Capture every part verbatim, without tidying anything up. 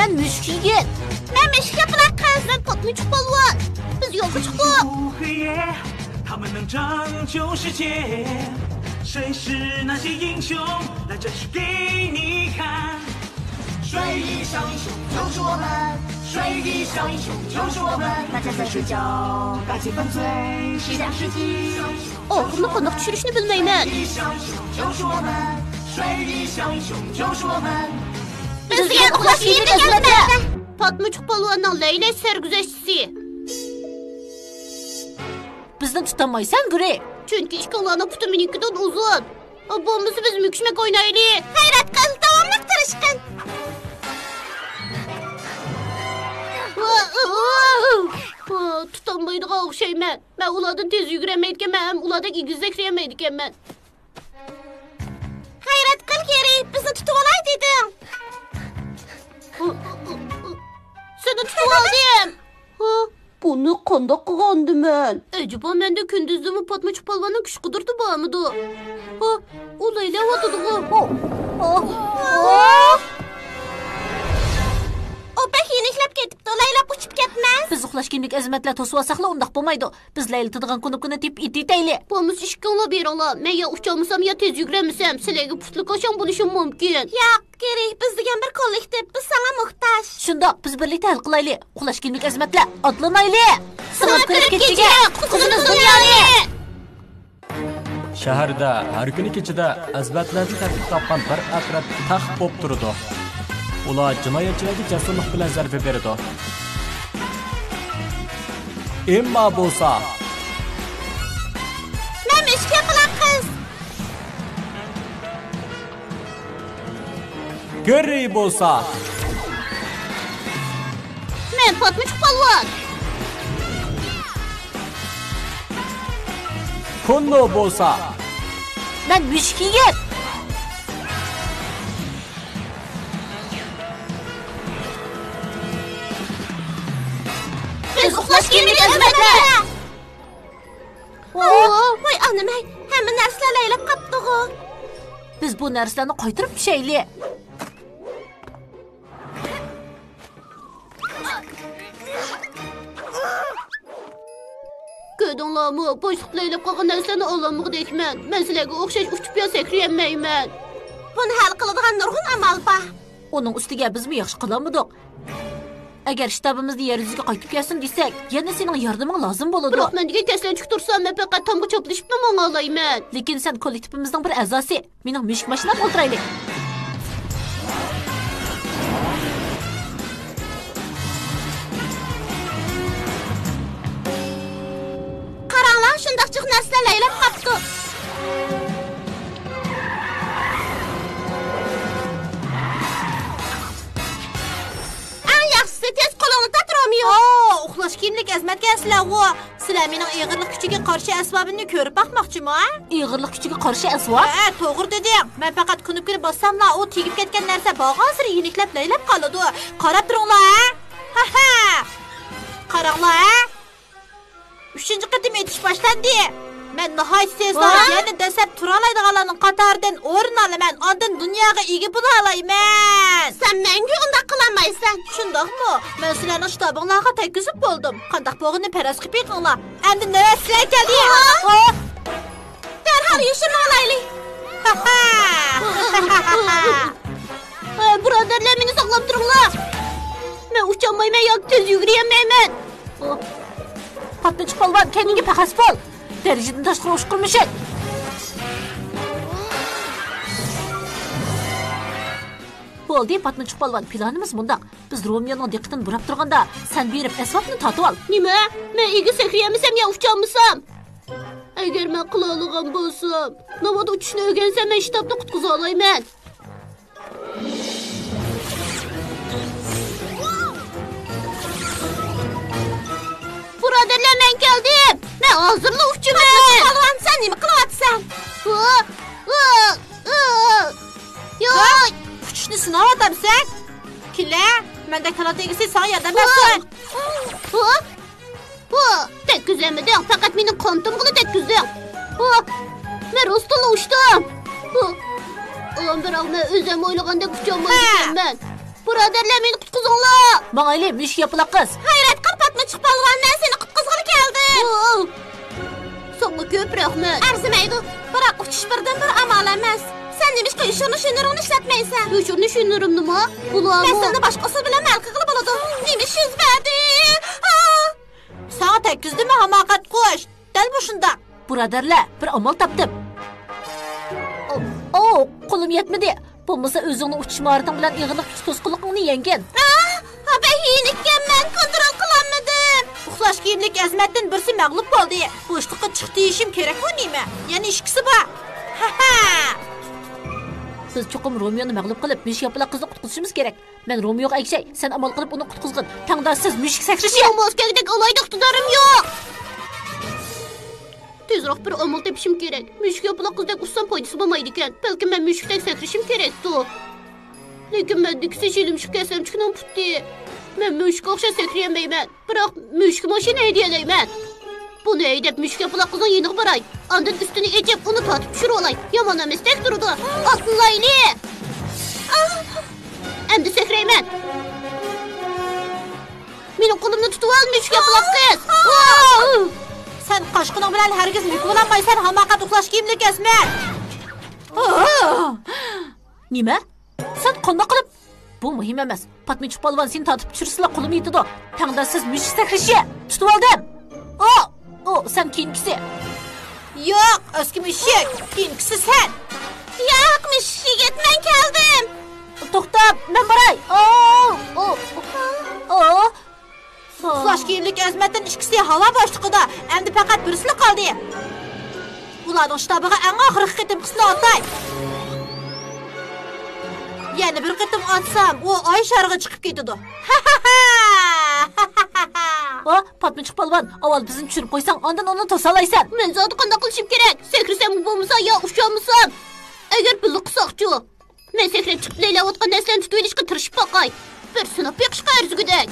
مەن مۈشۈك يىگىت. مەن مۈشۈك ياپىلاق قىز. مەن پاتمىچۇق پالۋان. بىز يولغا چىقتۇق. 他们能拯救世界，谁是那些英雄？来，这是给你看。水里小英雄救是我们，水里小英雄救是我们。大家在睡觉，大气粉碎，是向世纪。 ئاغزىمنى قانداق چۈشۈرۈشنى بىلمەيمەن. بىز دېگەن ئۇخلاش يېرىدەك ئەلۋەتتە. پاتمىچۇق پالۋاننىڭ لەيلەش سەرگۈزەشتىسى. بىزنى تۇتالمايسەن، گۇرى. چۈنكى ئىككىڭلارنىڭ پۇتى مېنىڭكىدىن ئۇزۇن. بولمىسا بىز مۈكۈشمەك ئوينايلى. غەيرەت قىل، داۋاملىق تىرىشقىن. تۇتالمايدىغان ئوخشايمەن. مەن ئۇلاردىن تېز يۈگۈرەلمەيدىكەنمەن ھەم ئۇلاردەك ئېگىز سەكرىيەلمەيدىكەنمەن. غەيرەت قىل، گېرى، بىزنى تۇتۇۋالاي دېدىڭ. سېنى تۇتۇۋالدىم. ھا؟ بۇنى قانداق قىلغاندىمەن؟ ئەجەبا، مەندە كۈندۈزدىمۇ پاتمىچۇق پالۋاننىڭ كۈچ قۇدرىتى بارمىدۇ؟ ھا؟ ئۇ لەيلەۋاتىدىغۇ. ئۇ بەك يېنىكلەپ كېتىپتۇ، لەيلەپ ئۇچۇپ كەتمەس. بىز ئۇخلاش كىيىملىك ئەزىمەتلەر توسۇۋالساقلا ئۇنداق بولمايدۇ. بىز لەيلىتىدىغان كۇنۇپكىنى تېپىپ ئېتىۋېتەيلى. بولمىسا ئىككىڭلار بېرىڭلار. مەن يا ئۇچالمىسام، يا تېز يۈگۈرەلمىسەم، سىلەرگە پۇتلىكاشاڭ بولۇشۇم مۇمكىن. ياق، گېرى، بىز دېگەن بىر كوللېكتىپ، بىز ساڭا موھتاج. شۇنداق، بىز بىرلىكتە ھەل قىلايلى. ئۇخلاش كىيىملىك ئەزىمەتلەر، ئاتلىنايلى! سىڭىپ كىرىپ كېچىگە، قۇتقۇزىمىز دۇنيانى! شەھەردە ھەر كۈنى كېچىدە ئەزىمەتلەردىن تەركىب تاپقان بىر ئەترەت تەخت بولۇپ تۇرىدۇ. ئۇلار جىنايەتچىلەرگە جەسۇرلۇق بىلەن زەربە بېرىدۇ. ئېمما بولسا، مەن مۈشۈك ياپىلاق قىز. گېرى بولسا، مەن پاتمىچۇق پالۋان. كوننو بولسا، مەن مۈشۈك يىگىت. بىز ئۇخلاش كىيىملىك ئەزىمەتلەر. ۋاي ئانىمەي، ھەممە نەرسىلەر لەيلەپ قاپتىغۇ. بىز بۇ نەرسىلەرنى قايتۇرۇپ چۈشەيلى. كۆردۈڭلارمۇ، بوشلۇقتا لەيلەپ قالغان نەرسىلەرنى ئالالمىغۇدەكمەن. مەن سىلەرگە ئوخشاش ئۇچۇپ يا سەكرىيەلمەيمەن. بۇنى ھەل قىلىدىغان نۇرغۇن ئامال بار. ئۇنىڭ ئۈستىگە بىزمۇ ياخشى قىلالمىدۇق. ئەگەر شتابىمىزنى يەر يۈزىگە قايتىپ كەلسۇن دېسەك، يەنە سېنىڭ ياردىمىڭ لازىم بولىدۇ. بىراق مەن دېگەن كەسلەنچۈككە تۇرسام، مەن پەقەت تامغا چاپلىشىپلا ماڭالايمەن. لېكىن سەن كوللېكتىپىمىزنىڭ بىر ئەزاسى. مېنىڭ مۈشۈك ماشىنامغا ئولتۇرايلى. قاراڭلار، شۇنداق جىق نەرسىلەر لەيلەپ قاپتۇ. ئەڭ ياخشىسى، تېز قولۇڭنى تارت، رومېئو. ئو، ئۇخلاش كىيىملىك ئەزىمەتكەنسىلەرغۇ. سىلەر مېنىڭ ئېغىرلىق كۈچىگە قارشى ئەسۋابىمنى كۆرۈپ باقماقچىمۇ، ھە؟ ئېغىرلىق كۈچىگە قارشى ئەسۋاب؟ ھە، توغرا دېدىڭ. مەن پەقەت كۇنۇپكىنى باسساملا، ئۇ تېگىپ كەتكەن نەرسە بارغانسېرى يېنىكلەپ لەيلەپ قالىدۇ. قاراپ تۇرۇڭلار، ھە؟ ھە ھە. قاراڭلار، ھە؟ ئۈچىنچى قېتىم ئېتىش باشلاندى. مەن ناھايىتى تېزلا ۋاي! يەنە دەسسەپ تۇرالايدىغانلارنىڭ قاتارىدىن ئورۇن ئالىمەن، ئاندىن دۇنياغا ئىگە بولالايمەن. سەن مەڭگۈ ئۇنداق قىلالمايسەن. شۇنداقمۇ؟ مەن سىلەرنىڭ شتابىڭلارغا تەگكۈزۈپ بولدۇم. قانداق بولغىنىنى پەرەز قىلىپ بېقىڭلار. ئەمدى نۆۋەت سىلەرگە كەلدى. ھا؟ ھا؟ دەرھال يوشۇرۇنۇۋالايلى. ھە، بۇرادەرلەر، مېنى ساقلاپ تۇرۇڭلار. مەن ئۇچالمايمەن ياكى تېز يۈگۈرەلمەيمەن. پاتمىچۇق پالۋان، كەينىڭگە پەخەس بول. دەرىجىدىن تاشقىرى ئۇچقۇر مۈشۈك. بولدى، پاتمىچۇق پالۋان، پىلانىمىز مۇنداق. بىز رومېئونىڭ دىققىتىنى بۇراپ تۇرغاندا، سەن بېرىپ ئەسۋابنى تارتىۋال. نېمە؟ مەن ئېگىز سەكرىيەلمىسەم يا ئۇچالمىسام؟ ئەگەر مەن قىلالىغان بولسام، ناۋادا ئۇچۇشنى ئۆگەنسەم، مەن شتابنى قۇتقۇزالايمەن. بۇرادەرلەر، مەن كەلدىم. مەن ھازىرلا ئۇچىمەن. پالۋان، سەن نېمە قىلىۋاتىسەن؟ ھا؟ ھا؟ ھا؟ ياي! ئۇچۇشنى سىناۋاتامسەن؟ كېلە، مەندە كالاتە ئىگىسى ساڭا ياردەم بەرسۇن. ھا؟ ھا؟ ھا، تەگكۈزەلمىدىڭ، پەقەت مېنىڭ قانىتىمغىلا تەگكۈزدۈڭ. ھا، مەن راستتىنلا ئۇچتۇم. ھا، ئۇ، بىراق مەن ئۆزۈم ئويلىغاندەك ئۇچالمايدىكەنمەن. بۇرادەرلەر، مېنى قۇتقۇزۇڭلار! ماڭايلى، مۈشۈك ياپىلاق قىز! ھەيرەت قىل، پاتمىچىق پالۋان، مەن سېنى قۇتقۇزغىلى كەلدىم! ساڭا كۆپ رەھمەت! ئەرزىمەيدۇ، بىراق ئۇچۇش بىردىنبىر ئامال ئەمەس. سەن نېمىشقا يوشۇرۇنۇش ھۈنىرىڭنى ئىشلەتمەيسەن؟ يوشۇرۇنۇش ھۈنىرىمنىمۇ؟ بۇلارمۇ؟ مەسىلىنى باشقا ئۇسۇل بىلەن ھەل قىلغىلى بولىدۇ. نېمە ئىش يۈز بەردى؟ ساڭا تەگكۈزدىمۇ، ھاماقەت قۇش؟ دەل مۇشۇنداق. بۇرادەرلەر، بىر ئامال تاپتىم. ئو، ئو، قولۇم يەتمىدى. بولمىسا ئۆزۈڭنىڭ ئۇچۇش ماھارىتىڭ بىلەن ئېغىرلىق كۈچ توسقۇنلۇقۇڭنى يەڭگىن. ئاھ، بەك ھىيلىكەنمەن، كونترول قىلالمىدىم. ئۇخلاش كىيىملىك ئەزمەتتىن بىرسى مەغلۇپ بولدى. بوشلۇققا چىقتى دېيىشىم كېرەكمۇ نېمە؟ يەنە ئىككىسى بار. ھەھە! بىز چوقۇم رومېونى مەغلۇپ قىلىپ، مۈشۈك ياپىلاق قىزنى قۇتقۇزۇشىمىز كېرەك. مەن رومېوغا ئەگىشەي، سەن ئامال قىلىپ ئۇنى قۇتقۇزغىن. تەڭداشسىز مۈشۈك سەكرىشى! يومۇز كۆكدەك ئالاھىدە ئىقتىدارىم يوق! تېزراق بىر ئامال تېپىشىم كېرەك. مۈشۈك ياپىلاق قىزدەك ئۇچسام پايدىسى بولمايدىكەن. بەلكىم مەن مۈشۈكتەك سەكرىشىم كېرەكتۇ. لېكىن مەندىكىسى شىلىمشىق كەسلەمچىكىنىڭ پۇتى. مەن مۈشۈككە ئوخشاش سەكرىيەلمەيمەن. بىراق مۈشۈك ماشىنا ھەيدىيەلەيمەن. بۇنى ھەيدەپ مۈشۈك ياپىلاق قىزنىڭ يېنىغا باراي. ئاندىن ئۈستىنى ئېچىپ، ئۇنى تارتىپ چۈشۈرۈۋالاي. يامان ئەمەستەك تۇرىدۇ. ئاتلايلى! ئەمدى سەكرەيمەن. مېنىڭ قولۇمنى تۇتۇۋال، مۈشۈك ياپىلاق قىز! سەن قاچقىنىڭ بىلەن ھەرگىز مۈكۈپ بولالمايسەن، ھاماقەت ئۇخلاش كىيىملىك ئەزمەت! نېمە؟ سەن قانداق قىلىپ؟ بۇ مۇھىم ئەمەس. پاتمىچۇق پالۋان، سېنى تارتىپ چۈشۈرسىلا قولۇم يېتىدۇ. تەڭداشسىز مۈشۈك سەكرىشى! تۇتۇۋالدىم! ئو! ئو، سەن كېيىنكىسى! ياق، ئەسكى مۈشۈك! كېيىنكىسى سەن! ياق، مۈشۈك يىگىت، مەن كەلدىم! توختا، مەن باراي! ئو! ئو! ئو! ئۇخلاش كىيىملىك ئەزمەتتىن ئىككىسى ھاۋا بوشلۇقىدا، ئەمدى پەقەت بىرسىلا قالدى. ئۇلارنىڭ شتابىغا ئەڭ ئاخىرقى قېتىمقىسىنى ئاتاي. يەنە بىر قېتىم ئاتسام، ئۇ ئاي شارىغا چىقىپ كېتىدۇ. ۋا، پاتمىچىق پالۋان، ئاۋۋال بىزنى چۈشۈرۈپ قويساڭ، ئاندىن ئۇنى توسالايسەن. مەن زادى قانداق قىلىشىم كېرەك؟ سەكرىسەممۇ بولمىسا، يا ئۇچالمىسام؟ ئەگەر بىللە قىلساقچۇ؟ مەن سەكرەپ چىقىپ لەيلەۋاتقان نەرسىلەرنى تۇتۇۋېلىشقا تىرىشىپ باقاي. بىر سىناپ بېقىشقا ئەرزىگۈدەك.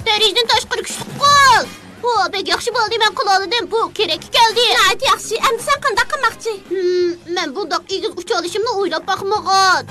دەرىجىدىن تاشقىرى كۈچلۈك قول. ۋا، بەك ياخشى بولدى، مەن قىلالىدىم. بۇ كېرەككە كەلدى. ناھايىتى ياخشى. ئەمدى سەن قانداق قىلماقچى؟ ھىم، مەن بۇنداق ئېگىز ئۇچالىشىمنى ئويلاپ باقمىغان.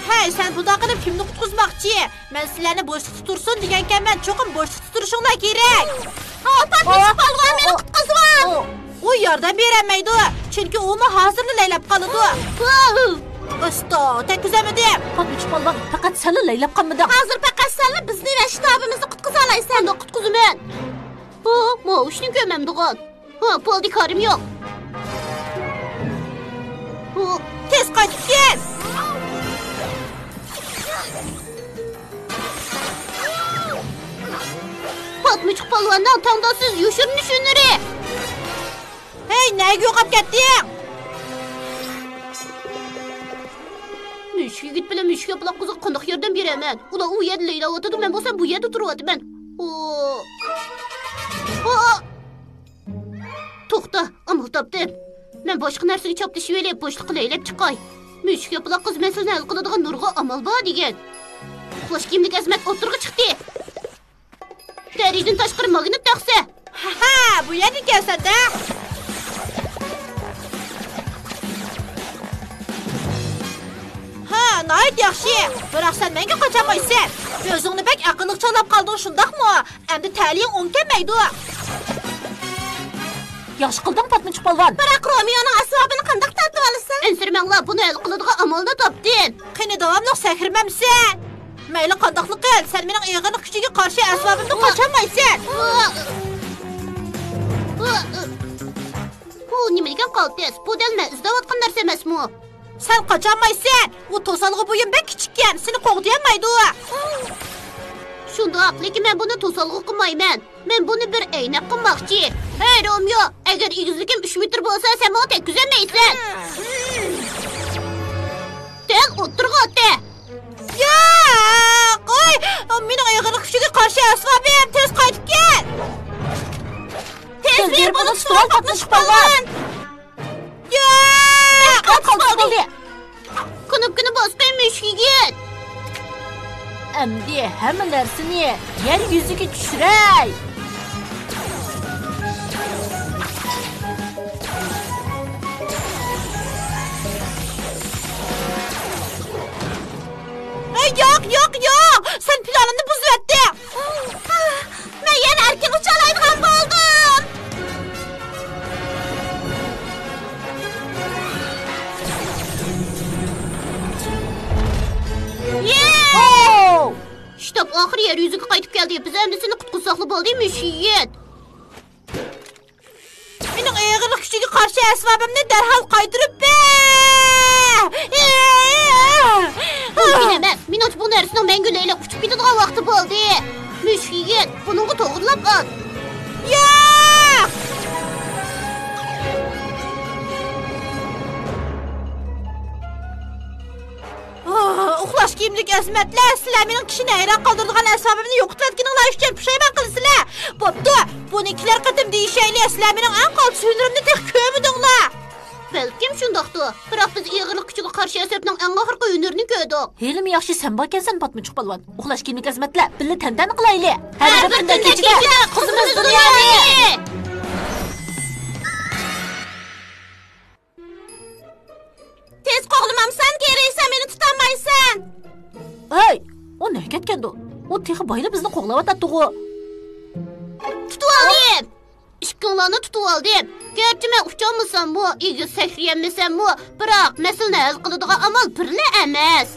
ھەي، سەن بۇنداق قىلىپ كىمنى قۇتقۇزماقچى؟ مەن سىلەرنى بوشلۇقتا تۇرسۇن دېگەنكەنمەن، چوقۇم بوشلۇقتا تۇرۇشۇڭلار كېرەك. ھاۋا پاتمىچىق پالۋان، مېنى قۇتقۇزۇۋال! ئۇ ياردەم بېرەلمەيدۇ، چۈنكى ئۇمۇ ھازىرلا لەيلەپ قالىدۇ. ئاستا، تەگكۈزەلمىدىم. پاتمىچىق پالۋان، پەقەت سەنلا لەيلەپ قالمىدىڭ. ھازىر پەقەت سەنلا بىزنى ۋە شتابىمىزنى قۇتقۇزالايسەن. قانداق قۇتقۇزىمەن؟ ھە، ماۋۇ ئىشنى كۆرمەمدىغان. ھە، بولدى، كارىم يوق. ھە، تېز قايتىپ كەل! پاتمىچىق پالۋاننىڭ تەڭداشسىز يوشۇرۇنۇش ھۈنىرى! ھەي، نەگە يوقاپ كەتتىڭ؟ مۈشۈك يىگىت بىلەن مۈشۈك ياپىلاق قىزغا قانداق ياردەم بېرەمەن؟ ئۇلار ئۇ يەردە لەيلەۋاتىدۇ، مەن بولسام بۇ يەردە تۇرۇۋاتىمەن. ئو! ئو! توختا، ئامال تاپتىم. مەن باشقا نەرسىگە چاپلىشىۋېلىپ، بوشلۇققا لەيلەپ چىقاي. مۈشۈك ياپىلاق قىز مەسىلىنى ھەل قىلىدىغان نۇرغۇن ئامال بار دېگەن. ئۇخلاش كىيىملىك ئەزمەت ئوتتۇرىغا چىقتى. دەرىجىدىن تاشقىرى ماگنىت تاخسا. ھەھە، بۇ يەردىكەنسەن-دە. ھە، ناھايىتى ياخشى. بىراق سەن مەڭگۈ قاچالمايسەن. ئۆزۈڭنى بەك ئەقىللىق چاغلاپ قالدىڭ، شۇنداقمۇ؟ ئەمدى تەلىيىڭ ئوڭ كەلمەيدۇ. ياخشى قىلدىڭ، پاتمىچىق پالۋان. بىراق رومېونىڭ ئەسۋابىنى قانداق تارتىۋالىسەن؟ ئەنسىرىمەڭلار، بۇنى ھەل قىلىدىغان ئامالنى تاپتىم. قېنى، داۋاملىق سەكرىمەمسەن؟ مەيلى قانداقلا قىل، سەن مېنىڭ ئېغىرلىق كۈچىگە قارشى ئەسۋابىمدىن قاچالمايسەن. بۇ نېمىدېگەن قالتىس؟ بۇ دەل مەن ئىزدەۋاتقان نەرسە ئەمەسمۇ؟ سەن قاچالمايسەن. ئۇ توسالغۇ بۇيۇم بەك كىچىككەن، سېنى قوغدىيالمايدۇ. شۇنداق، لېكىن مەن بۇنى توسالغۇ قىلمايمەن. مەن بۇنى بىر ئەينەك قىلماقچى. ھەي، رومېو، ئەگەر ئېگىزلىكىم ئۈچ مېتىر بولسا، سەن ماڭا تەگكۈزەلمەيسەن. دەل ئوتتۇرىغا ئاتتى. ياق! ئوي! مېنىڭ ئېغىرلىق كۈچىگە قارشى ئەسۋابىم، تېز قايتىپ كەل! تېز بېرىپ ئۇنى تۇتۇۋال، پاتمىچىق پالۋان! ياق! قالتىس بولدى! كۇنۇپكىنى باسقىن، مۈشۈك يىگىت! ئەمدى ھەممە نەرسىنى يەر يۈزىگە چۈشۈرەي! ئاخىرى يەر يۈزىگە قايتىپ كەلدى. بىز ھەممىسىنى قۇتقۇزساقلا بولدى، مۈشۈك يىگىت. مېنىڭ ئېغىرلىق كۈچىگە قارشى ئەسۋابىمنى دەرھال قايتۇرۇپ بەر! مۇمكىن ئەمەس. مېنىڭچە بۇ نەرسىنىڭ مەڭگۈ لەيلەپ ئۇچۇپ كېتىدىغان ۋاقتى بولدى. مۈشۈك يىگىت، بۇنىڭغا توغرىلاپ ئات. ياق! ئاھ، ئۇخلاش كىيىملىك ئەزىمەتلەر، سىلەر مېنىڭ كىشىنى ھەيران قالدۇرىدىغان ئەسۋابىمنى يوقىتىۋەتكىنىڭلار ئۈچۈن پۇشايمان قىلىسىلەر. بوپتۇ، بۇنى كېلەر قېتىم دېيىشەيلى، سىلەر مېنىڭ ئەڭ قالتىس ھۈنىرىمنى تېخى كۆرمىدىڭلار. بەلكىم شۇنداقتۇ، بىراق بىز ئېغىرلىق كۈچىگە قارشى ئەسۋابنىڭ ئەڭ ئاخىرقى ھۈنىرىنى كۆردۇق. ھېلىمۇ ياخشى سەن باركەنسەن، پاتمىچۇق پالۋان. ئۇخلاش كىيىملىك ئەزىمەتلەر، بىللە تەنتەنە قىلايلى. ھەر بىر تۈندە كېچىدە قىزىمىز دۇنيانى. تېز قوغلىمامسەن، گېرى، سەن مېنى تۇتالمايسەن. ھەي، ئۇ نەگە كەتكەندۇ؟ ئۇ تېخى بايلا بىزنى قوغلاۋاتاتتىغۇ. تۇتۇۋالدىم. ئىككىڭلارنى تۇتۇۋالدىم. گەرچە مەن ئۇچالمىساممۇ، ئېگىز سەكرىيەلمىسەممۇ، بىراق مەسىلىنى ھەل قىلىدىغان ئامال بىرلا ئەمەس.